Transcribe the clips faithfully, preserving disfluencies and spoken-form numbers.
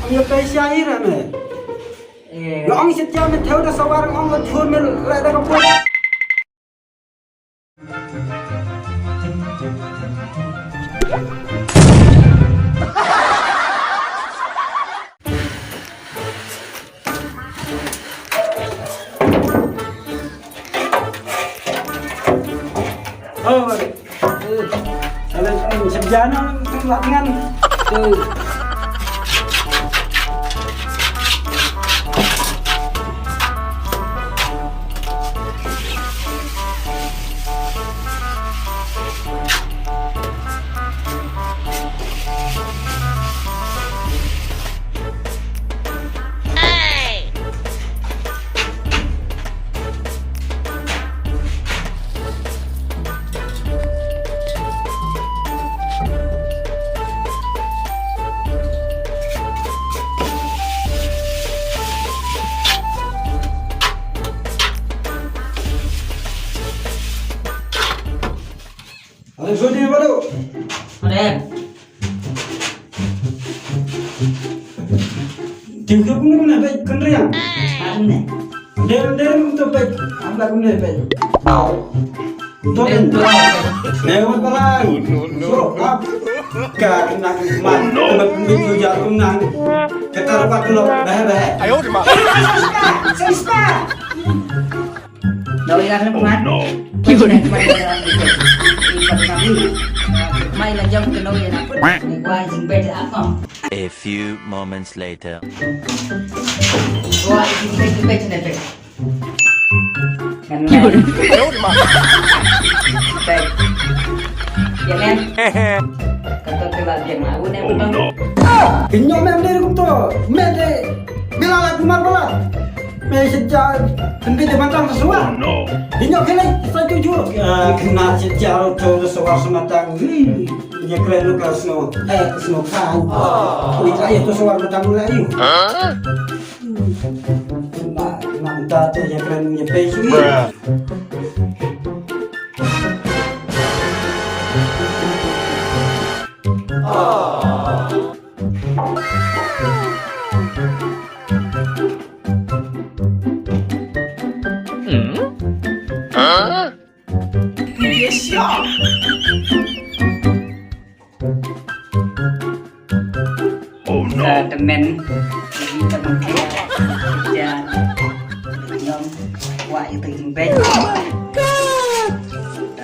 Ïa pei sha hi ra me. Nga ong sha me thew da sawar, ong la thun me la da ka put. Oh, eh, eh, sejana ngan. Eh. Alex, sorry, baru. Alex. Tingkap pun mana baik kendrian. Aneh. Dem dem tu baik. Ambil pun baik. Untuk itu. Lewat balai. So, ap. Ka nak mat. Tempat pun tu jarum nang. Kita dapat dulu. Bah bah. Ayo di mana? Sispa. Daw ïa kane pyngan. Ki hur. Mai la jam ke daw ïa na. Ni kwa jing bed a. A few moments later. Kwa jing bed bed ne bed. Kan. Ki hur. Bed. Ya men. Kata tu la biang la u ne. Inyo mem dei kum to. Mem dei. Bila la kumar bala. Me sejak sendiri dia matang sesuar. Inyo kene sa tuju. Kena sejak tu sesuar sematang. Nya keren lu ka snow. Eh, snow kan. Ni terakhir tu sesuar matang mulai ayu. Nak nak minta tu nya keren nya pay sui. Oh no. Ka temen. Kita bangkit. Jangan. Wah, itu jimbek.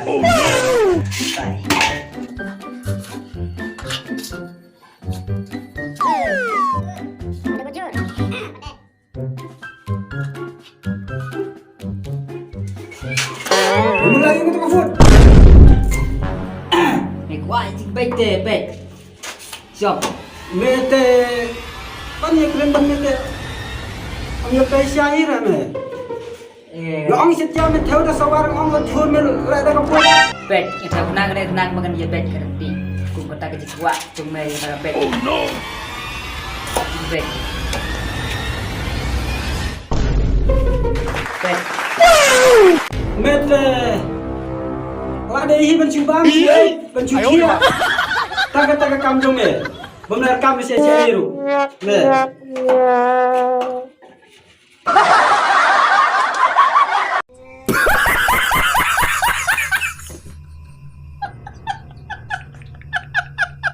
Oh no. Bye. Mula yung tu kafut. Ni kwai tik bek te bek. Siap. Mete. Pan ye kren ban mete. Am ye kai syair ame. Nga ong sha me thew da sawar, nga ong la thun me la da ka put. Peit, ïa ka khnang ne khnang ma ngan ïa peit ka rynti. Kum kata ka jingkwah jong me ïa ka peit. Oh no. Peit. Peit. Met, eh, la dei hi ban shu bam, ban shu khia. Ta ka, ta ka kam jong me. Bym lar kam me sha sha ruh. Me.